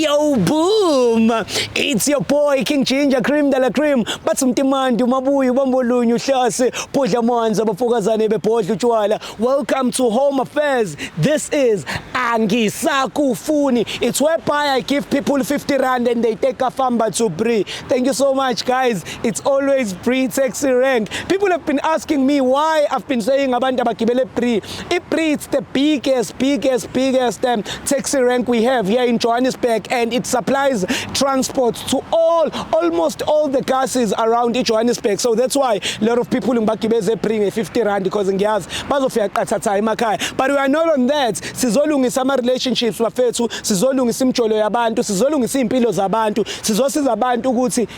Yo, boom! It's your boy King Ginger Cream de la Cream. Bathi mtimandi umabuyi ubambolunye uhlase bhodla amanzi abafokazane bebhodla utshwala. Welcome to Home Affairs. This is Angisakufuni. It's whereby I give people 50 rand and they take a famba to Bree. Thank you so much, guys. It's always Bree Taxi Rank. People have been asking me why I've been saying abantu abagibele Bree. I-Bree it's the biggest, biggest, biggest taxi rank we have here in Johannesburg, and it supplies transport to all, almost all the gases around Johannesburg. So that's why a lot of people ngibagibeze bring a 50 rand because ngiyazi bazofika qathatha emakhaya. But we are not on that. Sizolungisa ama relationships bafethu, sizolungisa imijolo yabantu, sizolungisa impilo zabantu, sizosiza abantu ukuthi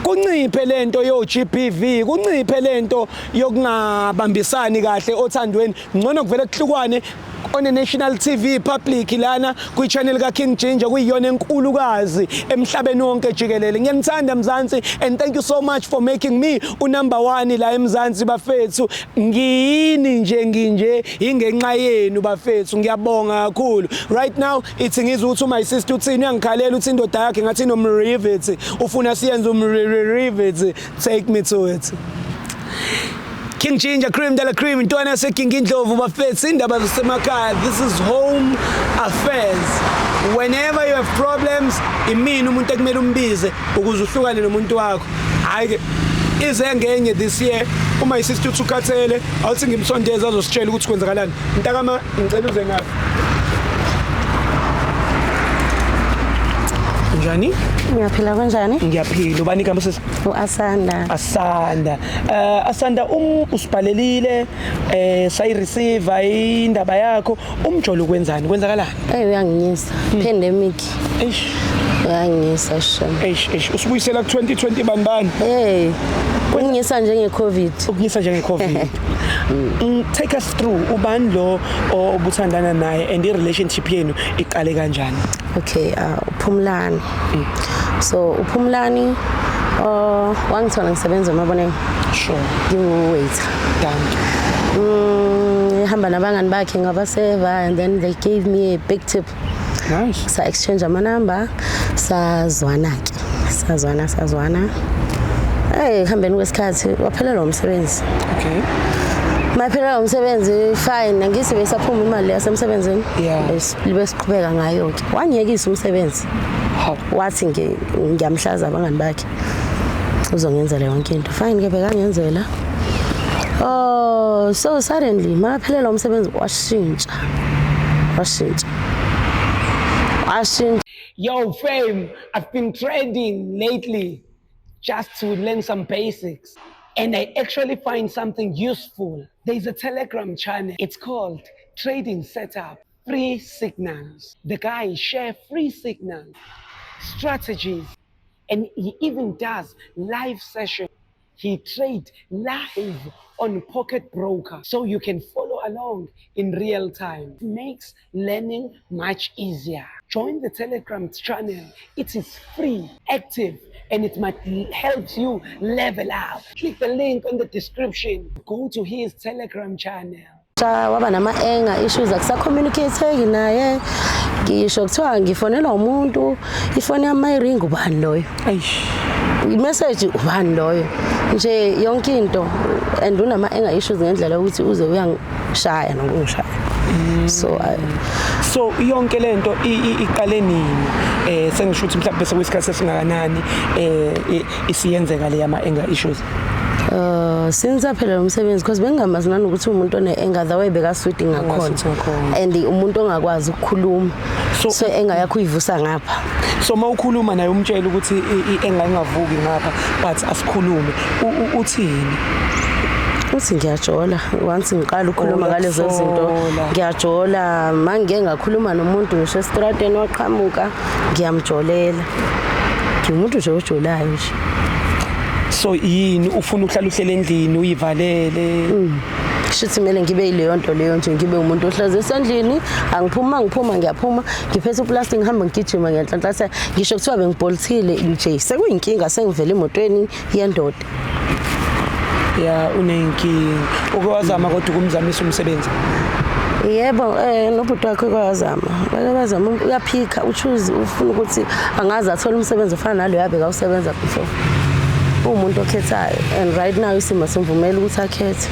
kunciphe lento yo GBV, kunciphe lento yokungabambisani kahle othandweni. Ngcono kuvele kuhlukwane on a national TV public lana kwi channel ka King Ginger, kuyiyona enkulukazi emhlabeni wonke jikelele. Ngiyanithanda Mzansi, and thank you so much for making me u number 1 la eMzansi bafethu. Ngiyini nje nginje ingenxa yenu bafethu, ngiyabonga kakhulu. Right now ithi ngizwe ukuthi my sister uthini, uyangikhalela uthi indoda yakhe ngathi inomrivet, ufuna siyenze umrivet. Take me to it. King Ginger Cream de la Cream, intwana yaseKing Indlovu bafethu, indaba zasemakhaya. This is Home Affairs. Whenever you have problems, imini umuntu ekumele umbize ukuze uhlukane nomuntu wakho. Hayi ke ize ngenye this year uma isister uthi ukhathele, awuthi ngimsondeze azositshela ukuthi kwenzakalani. Mntakama, ngicela uze ngapha. Njani? Ngiyaphila, kanjani? Ngiyaphila. Ubani igama sisi? U-Asanda. Asanda. Asanda, usibhalelile sayi receive indaba yakho. Umjolo kwenzani? Kwenzakalani? Ey, uyanginyisa. Pandemic. Eish. Uyanginyisa shem. Eish, eish, usibuyisela ku 2020 bani bani? Hey. Unginyisa njenge COVID. Ukunyisa njenge COVID. Take us through, ubani lo obuthandana naye and i relationship yenu iqale kanjani? Okay, uPhumlani. So uPhumlani wangithola ngisebenza eMaboneng. Ngingu waiter. Thank you. Ngihamba nabangani bakhe ngabaseva, and then they gave me a big tip. Nice. Sa exchange amanamba, sazwana ke. Sazwana, sazwana. Hey, kuhambeni kwesikhathi waphelelwa umsebenzi. Maphelelwa umsebenzi, fine, angithi besaphuma imali yasemsebenzini. Libe siqhubeka ngayo ke. Wangiyekisa umsebenzi. How? Wathi ngiyamhlaza abangani bakhe. Uzongenzela yonke into. Fine ke, bekangenzela. Oh, so suddenly maphelelwa umsebenzi washintsha. Washintsha. Washintsha. Yo fam, I've been trending lately just to learn some basics. And I actually find something useful. There's a Telegram channel. It's called Trading Setup Free Signals. The guy share free signals, strategies, and he even does live session. He trade live on Pocket Broker, so you can follow along in real time. It makes learning much easier. Join the Telegram channel. It is free, active, and it might help you level up. Click the link on the description. Go to his Telegram channel. Waba nama-anger issues, akusa-communicate-eki naye. Ngisho kuthiwa ngifonelwa umuntu, ifoni yami mayiringi, ubani loyo? Eish. I-message, ubani loyo? Nje yonke into, and unama-anger issues ngendlela yokuthi uze uyangishaya nokungishaya. So So yonke lento iqale nini? Sengisho ukuthi mhlawumbe sekuyisikhathi esingakanani isiyenzeka le yama anger issues? Since aphela umsebenzi, because bengingamazi nanokuthi umuntu one-anger, the way bekasweet ngakhona. Ngasweet ngakhona. And umuntu ongakwazi ukukhuluma. So anger yakho uyivusa ngapha. So mawukhuluma naye umtshela ukuthi i-anger ingavuki ngapha, but asikhulume. Uthini? Uthi ngiyajola. Once ngiqala ukukhuluma Oh, ngalezo zinto, uyakusola. Ngiyajola. Mangike ngakhuluma nomuntu ngisho estradeni waqhamuka, ngiyamjolela. Ngiwumuntu nje ojolayo nje. So yini ufuna ukuhlala uhlele endlini uyivalele? Shuthi kumele ngibe yileyo nto leyo nje, ngibe umuntu ohlezi esendlini, angiphuma, ngiphuma ngiyaphuma, ngiphethe uplastic, ngihamba ngigijima, ngiyanhlanhlatha. Ngisho kuthiwa bengibolthile nje, sekuyinkinga sengivele emotweni yendoda. Ya, unenkinga. Uke wazama kodwa ukumzamisa umsebenzi? Yebo, nobhuti wakhe kwazama, bake bazama, uyaphika, uchoose, ufuna ukuthi angaze athole umsebenzi ofana naloyo abe kawusebenza before. Uwumuntu okhethayo, and right now isimo simvumela ukuthi akhethe.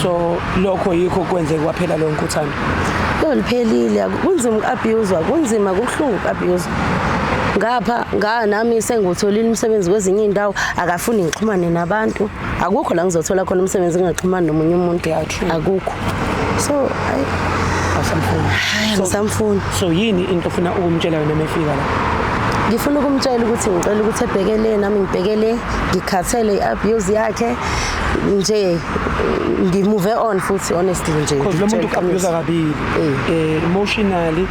So lokho yikho kwenzeka kwaphela lonke uthando? Yo, liphelile. Kunzima uku-abuse, kunzima, kubuhlungu uku-abuse. Ngapha nga nami sengiwutholile umsebenzi kwezinye iy'ndawo, akafuni ngixhumane nabantu. Akukho la ngizothola khona umsebenzi ngingaxhumani nomunye umuntu. Yeah, true. Akukho. So ayi. Awusamfuni? Hayi, angisamfuni. So yini into ofuna ukumtshela yona mefika la? Ngifuna ukumtshela ukuthi ngicela ukuthi ebhekele, nami ngibhekele, ngikhathele i-abuse yakhe nje, ngimove on futhi, honestly nje. Because lo muntu uku-abuse kabili, emotionally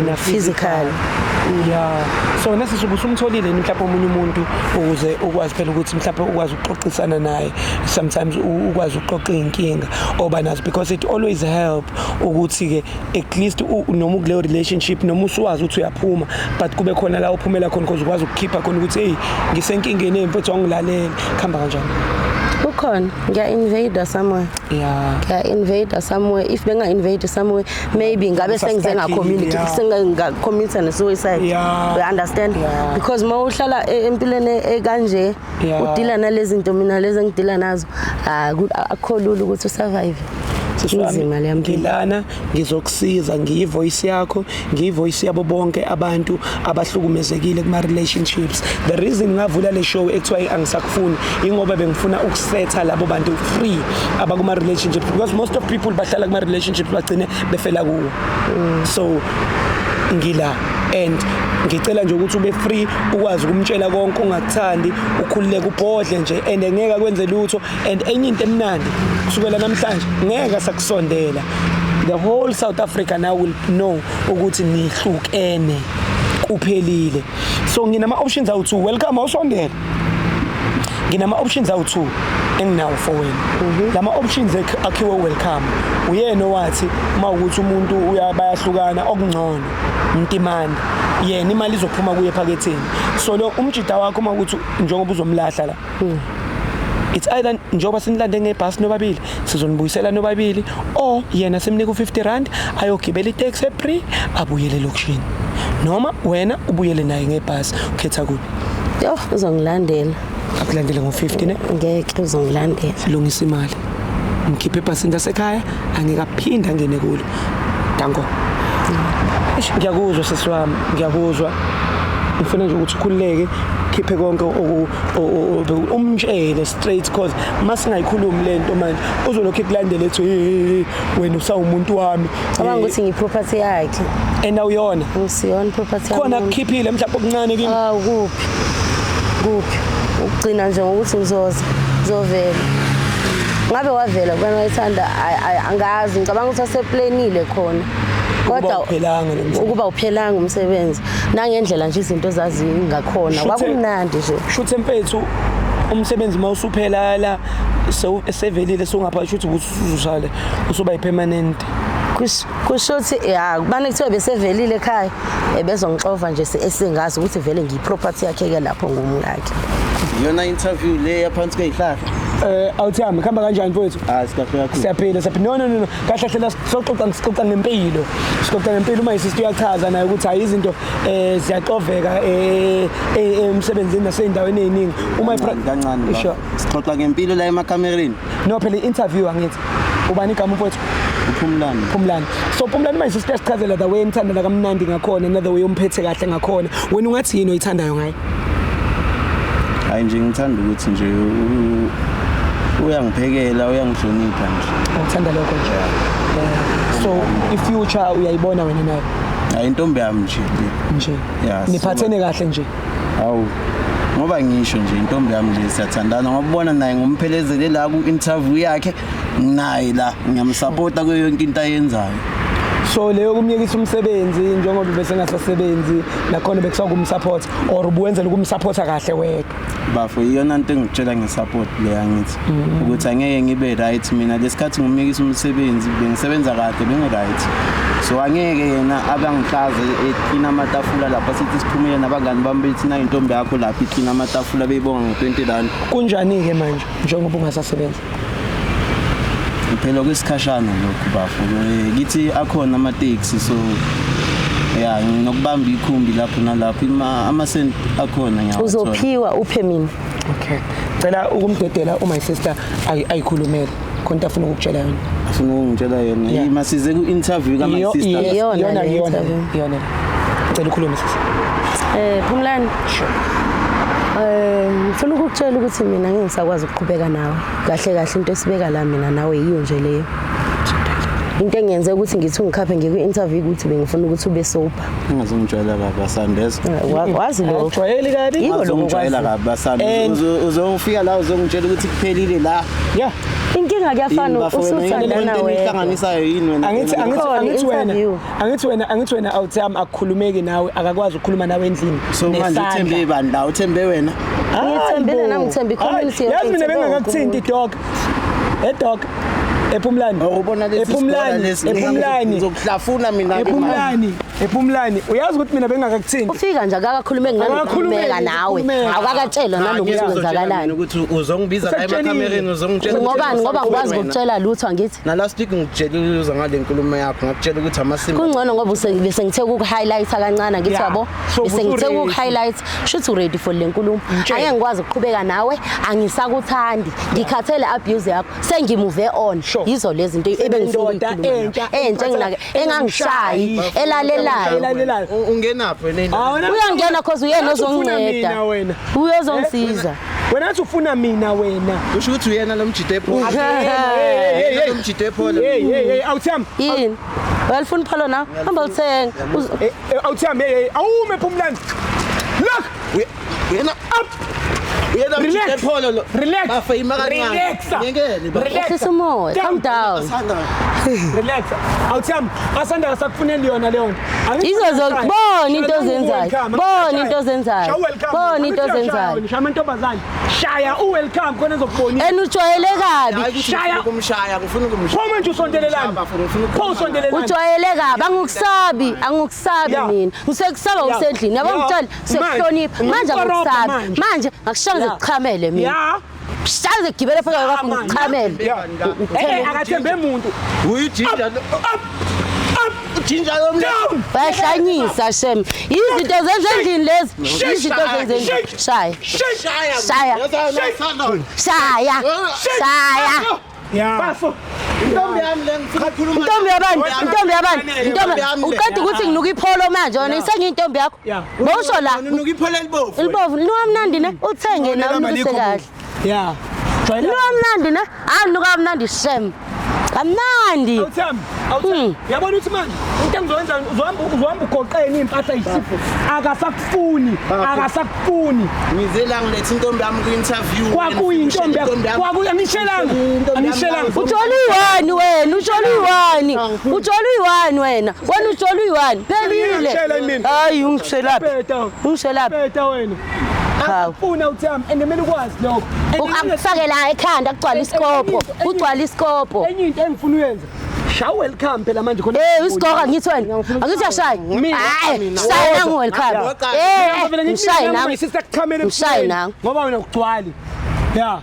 na physical. Physical, yeah. So nasi usumtholile yini mhlawumbe omunye umuntu, ukuze ukwazi phela ukuthi mhlawumbe ukwazi ukuxoxisana naye sometimes, ukwazi ukuxoxa iy'nkinga oba nazo? Because it always help ukuthi-ke at least noma ukuleyo relationship, noma usuwazi ukuthi uyaphuma, but kube khona la uphumela khona, because ukwazi ukukhipha khona ukuthi, "Hey, ngisenkingeni, mfethu, wangilalela." Kuhamba kanjani? Ukhona, ngiya-invade somewhere. Ngiya-invade somewhere. If benga-invade somewhere, maybe ngabe sengize Usastakile, yeah. senginga-commit ne-suicide. You understand? Yeah. Because uma uhlala empilweni ekanje, udila nalezi zinto, mina lezi engidila nazo, akukho lula ukuthi usurvive. Sisi wami, Inzima leya mpilo. Ngilana ngizokusiza, ngiyi-voice yakho, ngiyi-voice yabo bonke abantu abahlukumezekile kuma-relationships. The reason ngavula le show ekuthiwa Angisakufuni, ingoba bengifuna ukusetha labo bantu free abakuma-relationships, because most of people bahlala kuma-relationships, bagcine befela kuwo. So ngila and ngicela nje ukuthi ube free, ukwazi ukumtshela konke ongakuthandi, ukhululeke, ubhodle nje, and ngeke akwenze lutho. And enye into emnandi, kusukela namhlanje ngeke sakusondela. The whole South Africa now will know ukuthi nihlukene, kuphelile. So nginama options awu2. Welcome, awusondela. Nginama options awu2 enginawo for wena. Lama options akhiwe welcome uyena owathi uma ukuthi umuntu bayahlukana, okungcono mntimande yena, imali izophuma kuye ephaketheni. So lo umjida wakho, uma ukuthi njengoba uzomlahla la, it's either njengoba sinilande ngebhasi nobabili, sizonibuyisela nobabili, or yena simnika u50 rand ayogibela itaxi e-free abuyele elokishini, noma wena ubuyele naye ngebhasi. Ukhetha kuphi? Yo, uzongilandela. Akulandele ngo-50 ne? Ngeke, uzongilandela. Lungisa imali, ngikhiphe ebhasini lasekhaya, angeke aphinde angene kulo. Danko. Eish, ngiyakuzwa sisi wami, ngiyakuzwa. Ngifuna nje ukuthi ukhululeke, khiphe konke umtshele straight, cause masingayikhulumi lento manje, uzolokhu ekulandela ethi, "Hey, hey, hey, wena usawumuntu wami." Cabanga ukuthi ngiyi-property yakhe. And awuyona. Ngisiyona property. Khona yamuntu. kukhiphile mhlawumbe okuncane kimi? Hawu, kuphi kuphi, ukugcina nje ngokuthi ngizoza, ngizovela. Ngabe wavela kubana wayethanda, angazi, ngicabanga ukuthi aseplanile khona, kodwa Uphelanga lo msebenzi. Ukuba uphelanga umsebenzi, nangendlela nje izinto zazingakhona, kwakumnandi nje. Shuthe mfethu, umsebenzi mawusuphela la, sevelile, sewungapha, shuthi usuzusale usuba yi-permanent. Kusho ukuthi ya, kubane kuthiwa besevelile ekhaya, ebezongixova nje, esingazi ukuthi vele ngiyi-property yakhe-ke lapho ngumkakhe. Iyona interview le yaphansi kwey'hlahla? Awuthami, kuhamba kanjani mfowethu? Hayi, sikahle kakhulu. Siyaphila, siyaphila. No, no, no, no, kahle hle la soxoxa, sixoxa ngempilo, sixoxa ngempilo. Uma isister uyachaza naye ukuthi hayi, izinto ziyaxoveka emsebenzini nasey'ndaweni ey'ningi uma Kancane, kancane baba. Sure. Sixoxa ngempilo la emakamereni. No, phela i-interview, angithi ubani igama mfowethu? Uphumlani. Phumlani. So Phumlani, uma isister yasichazela the way enithandana kamnandi ngakhona, another way umphethe kahle ngakhona, wena ungathi yini oyithandayo ngaye? Hayi nje, ngithanda ukuthi nje uyangiphekela, uyangihlonipha nje. Uthanda lokho nje. Yeah. So i-future uyayibona wena naye? Hayi, intombi yami nje le. Nje? Yeah, Niphathene kahle nje? Hawu, ngoba ngisho nje intombi yami le, siyathandana, ngoba ubona naye ngumphelezele la ku-interview yakhe, naye la ngiyamsapota kuyo yonke into ayenzayo. So leyo kumyekisa umsebenzi, njengoba bese ngasasebenzi nakhona, bekusakumsupport or ubuwenzela ukumsupporta kahle wedwa? Bafo, iyona nto engikutshela nge-support le, angithi ukuthi angeke ngibe right mina lesikhathi ngumikisa umsebenzi, bengisebenza kahle, bengi-right, so angeke yena abangihlaze eklina amatafula lapha, sithi siphumile nabangani bami, bethi na intombi yakho lapha iklina amatafula, beyibonga ngo-20 rand. Kunjani-ke manje njengoba ungasasebenzi? Phela kwesikhashana lokhu bafo. Kithi akhona amateksi, so ya, nginokubamba ikhumbi lapho nalapho, amasenti akhona ngiyawathola. Uzophiwa, uphe mina. Okay, cela ukumdedela my sister ayikhulumele khona afuna ukukutshela yona. Afuna ukungitshela yona? Yeah. Masize ku-interview ka my sister. Yes, Iyona iyona le iyona interview. Iyona, cela ukhulume, sisi. Phumlani. Sure. Ngifuna ukukutshela ukuthi mina ngeke ngisakwazi ukuqhubeka nawe. Kahle kahle into esibeka la mina nawe yiyo nje leyo. Into engiyenze ukuthi ngithi ungikhaphe ngiku-interview ukuthi bengifuna ukuthi ube sober. Ungazongijwayela kabi, Asandeza. Wazi lokho. Jwayeli kabi. Yiko lokho. Ungazongijwayela kabi, Asanda. Uzofika la uzongitshela ukuthi kuphelile la. Yeah. Inkinga kuyafana Bafo, wena, yini usuthandana into wedwa. enihlanganisayo yini wena? Angithi Khona angithi wena i-interview. angithi wena awuthami akukhulumeki nawe, akakwazi ukukhuluma nawe endlini. So manje Nesandla. uthembe bani la? Uthembe wena? Ngithembile Hayi nami, bo. ngithembe i-community Hayi, yonke, yazi mina ngithembe wonke bengingakuthinti, dog, dog, ephumlani. Or ubona lesi Ephumlani, sikole lesi, ephumlani. Ngizokuhlafuna mina ke manje. Ephumlani, ephumlani, uyazi ukuthi mina bengingakakuthinti. Ufika nje akakakhulumeki Akakhulumeki, nanokukhulumeka nawe. ukhulumeka. Awukakatshelwa nanokuthi Ngeke uzotshela mina kwenzakalani. ukuthi uzongibiza la Usekutshelile. emakamereni, uzongitshela ukuthi Ngobani? Ngoba ngikwazi wena. ukukutshela lutho, angithi. Na last week ngikutshelile uza ngale nkulumo yakho, ngakutshela ukuthi amasimba. Kungcono ngoba bese ngithe ukuku-highlight-a kancane, angithi, yabo. So Bese ngithe usu-ready. ukuku-highlight, shuthi u-ready for le nkulumo. Ngitshele. Angeke ngikwazi ukuqhubeka nawe, angisakuthandi, ngikhathele abuse yakho, sengi-move on. Yizo lezi zinto ebengifuna Senendoda ukuyikhuluma entsha, nawe. Entsha engangishayi, elalelayo. Elalelayo. Ungenaphi wena? Ah, wena- Uyangena cause uyena Ngathi ufuna ozonginceda. mina wena. Uyozongisiza. Wena athi ufuna mina wena. Usho ukuthi uyena lo mjide epholo? Hey, hey, Lo mjide epholo. hey, hey, hey, awuthami. Yini? Uyalifuna ipholo nawe? Hamba ulithenga. Awuthami, hey, hey, awume Phumlani, look. Uyena Up. Uyena mjide Relax. epholo lo. Relax. Bafa ima kancane. Relax. Ngeke ba. Relax. Ehlisa umoya, calm down. Asanda. Relax, awuthami, Asanda akasakufuneli yona leyo nto. Angithi Bona into Shaya ozenzayo. u-welcome. Bona into ozenzayo. Shaya u-welcome. Bona into Angithi uyashaya ozenzayo. wena, shaya amantombazane, shaya u-welcome khona ezokubonisa. And ujwayele kabi. Hayi ukuthi Shaya. ngifuna ukumshaya, ngifuna ukumshaya. Pho manje usondelelani? Bafo, ngifuna Pho usondelelani? Ujwayele kabi, angikusabi, angikusabi mina. Ngisekusaba usendlini. Yabo, ngitshela, sekuhlonipha. Manje Ngikorobha angikusabi. manje. Manje ngakushaya ngikuchamele mina. Shaya ngigibele phakathi kwakho ngikuchamele. Yeah. Akathembe muntu. Uyijinja lo. Up, up, Ujinja lo. Down. Bayahlanyisa shem. Izinto zenze endlini lezi. Izinto zenze endlini. Shaya. Shake. Shaya. Shaya. Asanda. Shaya. Shaya. Yeah. Bafo. Intombi yami le, ngifuna ukukhuluma. Intombi yabantu, intombi yabantu, intombi. Yami le. Uqeda ukuthi nginuka ipholo manje wena, isengiyintombi yakho. Bowusho la. Unuka ipholo elibovu. Libovu, linuka mnandi ne? Uthenge nawe unukise kahle. Yeah. Jwayela. Linuka mnandi ne? Hayi, linuka kamnandi shem. Kamnandi. Awuthami, awuthami. Uyabona ukuthi manje into engizoyenza, uzohamba ugoqene iy'mpahla yisifo. Akasakufuni, akasakufuni. Ngize la ngilethe intombi yami ku-interview. Kwakuyintombi yakho. Kwakuyi angishelanga. Angishelanga. Ujola uyi-one wena, ujola uyi-one. Ujola uyi-one wena. Wena ujola uyi-one. Phelile. Ngiyakutshela mina. Hayi, ungishelaphi? Bheda. Ungishelaphi? Bheda wena. Hawu. Akufuna uthami and kumele ukwazi lokho. And Akufake la ekhanda kugcwala isikopho. Kugcwala isikopho. Enye into engifuna uyenza. Shaw welcome phela manje khona. Isigqoko ngithi wena. Angithi uyashaya. Mina. Hayi, shaya nangu welcome. Ngishaye nangu. Sister kuchamele. Ngishaye nangu. Ngoba wena ugcwali. Yeah.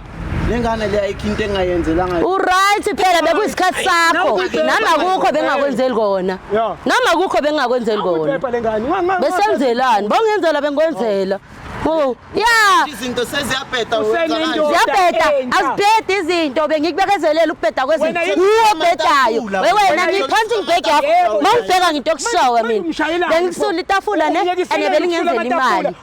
Le ngane le ayikho into engayenzelanga. Uright phela, bekuyisikhathi sakho. Nami akukho bengakwenzeli kona. Nami akukho bengakwenzeli kona. Uphepha lengane. Besenzelani? Bongenzela bengikwenzela. Oh, yeah. Izinto seziyabheda. Usenendoda. Ziyabheda, Entsha. azibhedi izinto, bengikubekezelela ukubheda kwezinto. Wena yini Uwo obhedayo. amatafula? Wena Wena ngiyi-punching bag yakho. Yebo. Uma ungibheka ngitokushawa mina. Bengikusula itafula ne, and belingenzela imali.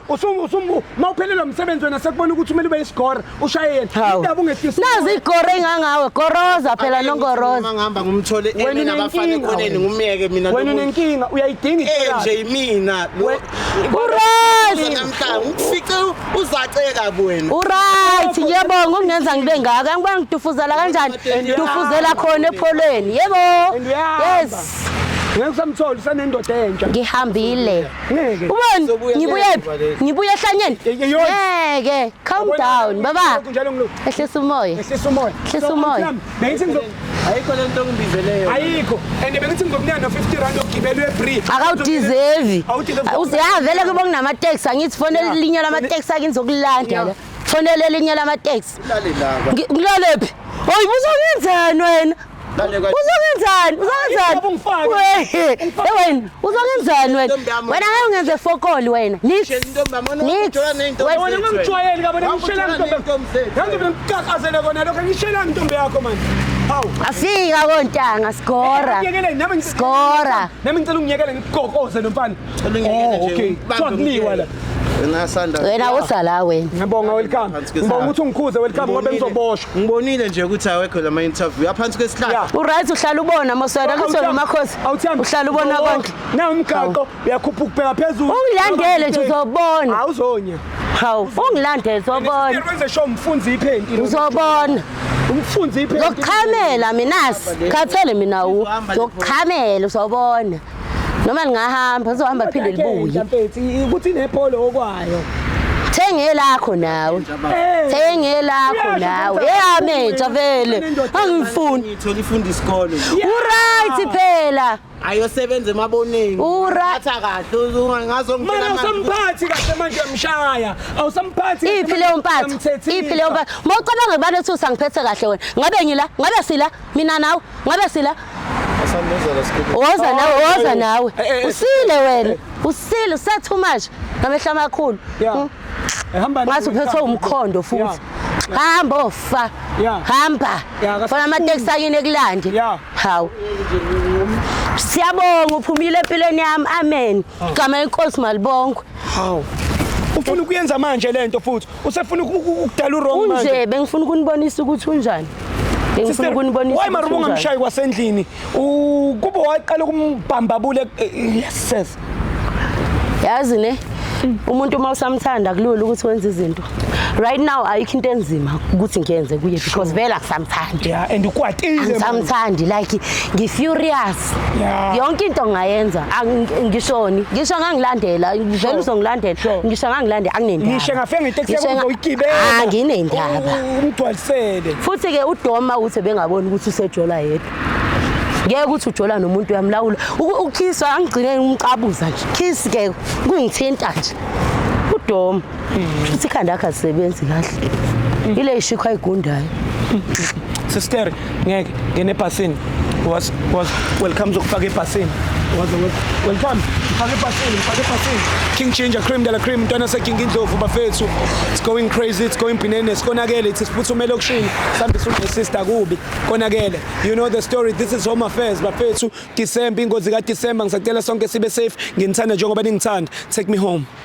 Uma uphelelwa umsebenzi wena sekubona ukuthi kumele ube yisigora ushaye yena. Hawu. Indaba ungehlisi. Nazi igore engangawe, goroza phela nongoroza. Uma ngihamba ngumthole Wena eme nabafana unenkinga ekhoneni, wena. ngumyeke mina. Wena unenkinga, uyayidinga Nje yimina lo. Uright. Namhlanje ngikufice uzaceka wena. Uright, ngiyabonga ukungenza ngibe ngaka. Angibona ngidufuzela kanjani? Dufuzela khona epholweni. Yebo. And uyahamba. Yes. Ngeke usamthola, usanendoda entsha. Ngihambile. Ngeke. Uboni Sobuya ngibuye ngemuva phi? le. Ngibuye ehlanyeni. Yona. Ngeke, calm down baba. Njalo ngilokhu. Ehlisa umoya. Ehlisa umoya. Ehlisa So, umoya. Awuthami, bengithi Ayikho lento ongibizele yona. Ayikho. And bengithi ngizokunika no-50 rand yokugibela uye-free. Akawudeserve. Awudeserve. Uze vele kube kunamateksi, angithi fonela elinye lamateksi ake ngizokulanda la. Fonela elinye lamateksi. Ulale la. Ngilalephi? Hayi, buzongenzani wena? Lale kwa- Uzongenzani? Uzongenzani? Indaba ungifake. We, wena uzongenzani wena? Intombi yami. Wena ngeke ungenze fokoli wena. Nix. Intombi yami, wena Nix. ujola ney'ntombi Wena- Wena ungangijwayeli kabi, wena ngishela Wena ntombi. ney'ntombi zethu. Ngizobe ngikakazele kona lokho, ngishela ntombi yakho manje. Hawu. Afika kontanga sigora. Ngiyekele nami Sgora. Nami ngicela ungiyekele ngikugoqoze lo mfana. Cela ungiyekele Oh, nje, okay. ubambe Kuthiwa kuliwa la. Wena Sanda. Wena usala wena. Ngiyabonga, welcome. Phansi kwesihlahla. Ngibonga ukuthi ungikhuze, welcome, ngoba ngizoboshwa. Ngibonile nje ukuthi awekho lama interview. Aphansi kwesihlahla. Yeah. Uright, uhlala ubona moswena kuthiwa umakhosi. Awuthembi. Uhlala ubona konke. Na umgaqo uyakhupha ukubheka phezulu. Ungilandele nje uzobona. Awuzonya. Hawu, ungilandele uzobona. Wenze show umfunzi iphenti. Uzobona. Umfunzi iphenti. Ngizokukhamela mina si. Khathele mina u. Ngizokukhamela uzobona. Noma ngingahamba uzohamba phinde libuye. Mfethu ukuthi inepholo okwayo. Thenge lakho nawe. Eh. Thenge lakho Uyasho nawe. ukuthi Eyamentsha vele. Angifuni. Ngithola ifunda isikole. Uright phela. Ayosebenza emaboneni. Thatha kahle Mana ungazongitshela manje. awusamphathi kahle manje, uyamshaya. Awusamphathi. Kahle Iphi leyo manje, mpatho? uyamthethisa. Iphi leyo mpatho? Mawucabanga ngibani uthi usangiphethe kahle wena? Ngabe ngila? Ngabe sila? Mina nawe? Ngabe sila? Asandoza la sikhulu. Woza nawe, woza nawe. Eh, eh, eh. Usile wena. Usile, use too much. Ngamehla amakhulu. Yeah. Ehamba Ngathi uphethwe umkhondo futhi. Hamba ofa. Yeah. Hamba. Yeah, Fona amateksi akini ekulande. Hawu. Siyabonga, uphumile empilweni yami. Amen. Igama lenkosi malibongwe. Hawu. Ufuna ukuyenza manje lento futhi. Usefuna ukudala u-wrong manje. Unje bengifuna ukunibonisa ukuthi unjani. Bengifuna Sister, ukunibonisa. why mara ukuthi unjani. ubungamshayi kwasendlini? Kube waqala ukumbambabule, yes sis. Yazi ne, umuntu uma usamthanda kulula ukuthi wenze izinto. Right now ayikho into enzima ukuthi ngiyenze kuye because vele akusamthandi. Yeah, and ukwatile manje. Angisamthandi, like ngi-furious. Yonke into ngingayenza. Ngishoni ngisho ngangilandela vele uzongilandela. Ngisho ngangilandela anginendaba. Ngisho ngafika ngeteksi Ngisho yakho uzoyigibela. Anginendaba. Umgcwalisele. Futhi-ke udoma uthi bengaboni ukuthi usejola yedwa, ngeke ukuthi ujola nomuntu uyamlawula. Ukukhiswa angigcine ngimqabuza nje kiss-ke kungithinta nje udoma futhi ikhanda akhe alisebenzi kahle ile yishikho ayigundayo. Sister, ngeke ngene ebhasini. Was welcome, zokufaka ebhasini. Was welcome. Mfake ebhasini, mfake ebhasini. King Ginger Cream de la Cream, mntwana seking Indlovu bafethu. It's going crazy, it's going bananas. Konakele, it's siphuthuma elokishini. Sihambisa sister kubi. Konakele. You know the story. This is Home Affairs bafethu. December, ingozi ka December, ngisacela sonke sibe safe. Nginithanda njengoba ningithanda. Take me home.